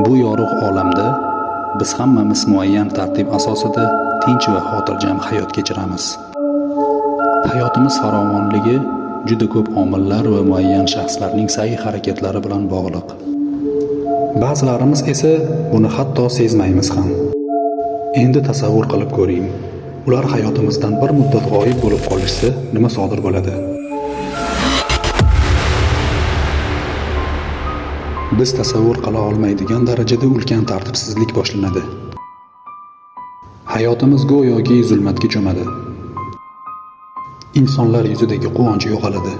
Bu yorug' olamda biz hammamiz muayyan tartib asosida tinch va xotirjam hayot kechiramiz. Hayotimiz farovonligi juda ko'p omillar va muayyan shaxslarning sa'y-harakatlari bilan bog'liq. Ba'zilarimiz esa buni hatto sezmaymiz ham. Endi tasavvur qilib ko'ring. Ular hayotimizdan bir muddat g'oyib bo'lib qolishsa, nima sodir bo'ladi? Biz tasavvur qila olmaydigan darajada ulkan tartibsizlik boshlanadi. Hayotimiz go'yoki zulmatga cho'madi. Insonlar yuzidagi quvonch yo'qoladi.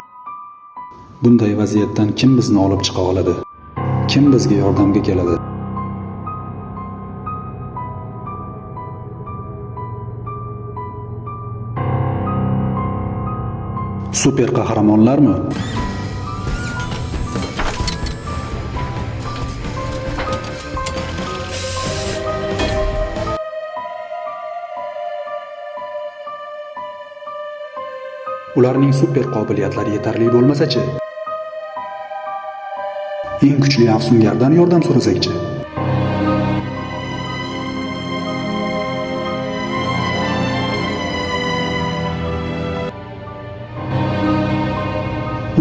Bunday vaziyatdan kim bizni olib chiqa oladi? Kim bizga yordamga keladi? Super qahramonlarmi? Ularning super qobiliyatlari yetarli bo'lmasa-chi? Eng kuchli afsungardan yordam so'rasak-chi?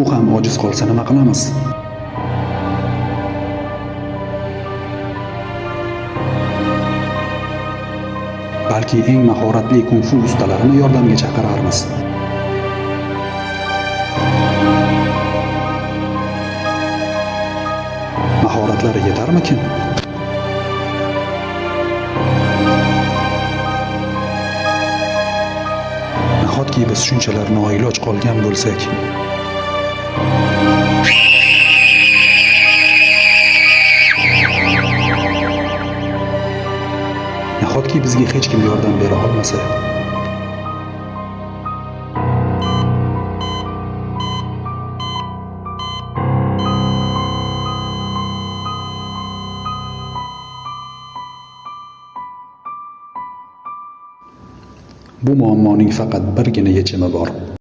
U ham ojiz qolsa nima qilamiz? Balki eng mahoratli kung-fu ustalarini yordamga chaqirarmiz. Mahoratlari yetarmikin? Nahotki biz shunchalar noiloj qolgan bo'lsak? Nahotki bizga hech kim yordam bera olmasa? Bu muammoning faqat birgina yechimi bor.